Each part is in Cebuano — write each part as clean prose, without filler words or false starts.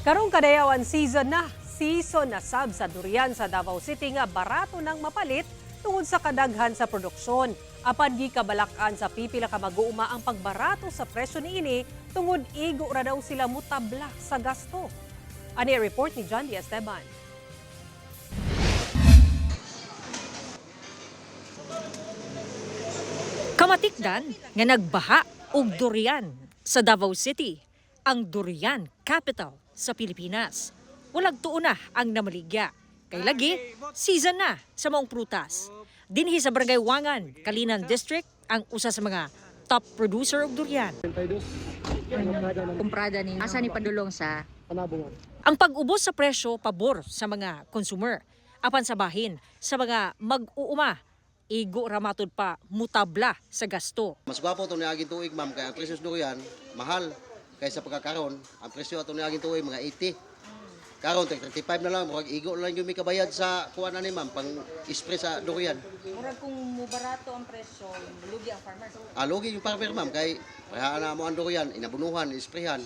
Karong kadayawan, season na. Season na sab sa durian sa Davao City nga barato nang mapalit tungod sa kadaghan sa produksyon. Apan gikabalakan sa pipila ka mag-uuma ang pagbarato sa presyo niini tungod igo ra daw sila mutabla sa gasto. Ani ang report ni John D. Esteban. Kamatikdan nga nagbaha og durian sa Davao City, ang durian capital sa Pilipinas. Walag tuo na ang namaligya. Kay lagi, season na sa maong prutas. Dinhi sa Barangay Wangan, Calinan District, ang usa sa mga top producer og durian. Kumprada ni asa ni padulong sa Ang pag-ubos sa presyo, pabor sa mga consumer. Apan sa bahin sa mga mag-uuma, igo ra matud pa mutabla sa gasto. Mas gwapo itong niaging tuig, ma'am, kaya ang presyo sa durian, mahal. Kaysa pagkakaroon, ang presyo atong niaging tuig, mga 80. Karon, 35 na lang, murag igo na lang yung may kabayad sa kuha na ni ma'am, pang spray sa durian. Murag kung mubarato ang presyo, lugi ang farmer. Alugi yung farmer, ma'am, kay parehaan na mo ang durian, inabunuhan, isprayhan.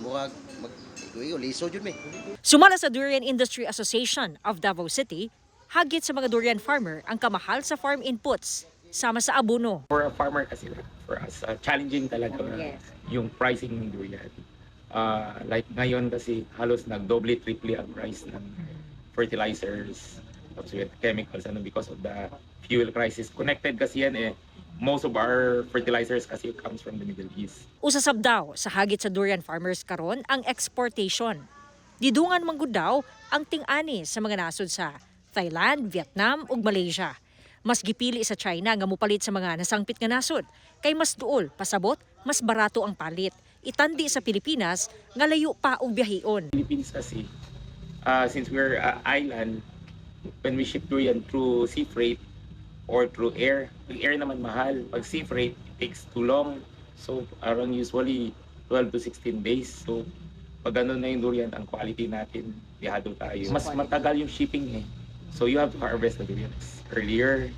Murag, mag, igo-igo, liso yun mi. Sumala sa Durian Industry Association of Davao City, hagit sa mga durian farmer ang kamahal sa farm inputs, sama sa abono. For a farmer kasi, like, for us, challenging talaga yung pricing ng durian. Like ngayon kasi halos nagdoble, triple ang price ng fertilizers, tapos with chemicals, ano, because of the fuel crisis. Connected kasi yan eh. Most of our fertilizers kasi comes from the Middle East. Usasab daw sa hagit sa durian farmers karon ang exportation. Didungan man gud daw ang ting-ani sa mga nasod sa Thailand, Vietnam ug Malaysia. Mas gipili sa China nga mopalit sa mga nasangpit nga nasod kay mas duol pasabot, mas barato ang palit. Itandi sa Pilipinas nga layo pa og biyahion. Philippines kasi, since we're island, when we ship durian through sea freight or through air, pag air naman mahal. Pag sea freight, it takes too long. So, around usually 12 to 16 days. So, pag ano na yung durian, ang quality natin, bihado tayo. Mas matagal yung shipping eh. So, you have to harvest the durians earlier.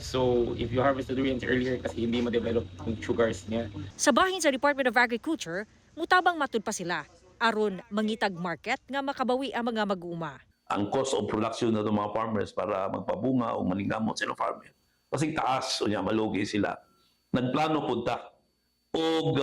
So, if you harvest the durians earlier, kasi hindi ma-develop yung sugars niya. Sa bahin sa Department of Agriculture, mutabang matud pa sila aron mangitag market nga makabawi ang mga mag-uuma. Ang cost of production na mga farmers para magpabunga o maningkamot sila farmer. Kasi taas, unya malugi sila. Nagplano pud ta. Og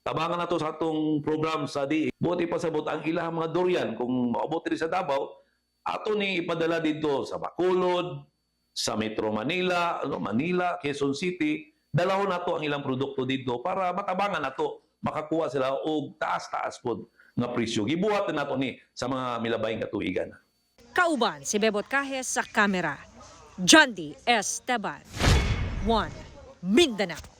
tabangan nato sa atong program sa DA. Buot ipasabot ang ilang mga durian kung maabot diri sa Davao, ato ni ipadala dito sa Bacolod, sa Metro Manila, ano, Manila, Quezon City, dalahon nato ang ilang produkto dito para matabangan nato makakuha sila og taas-taas pod nga presyo. Gibuhat na nato ni sa mga milabayng katuigan. Kauban si Bebot Cajes sa kamera. John D. Esteban. 1 Mindanao.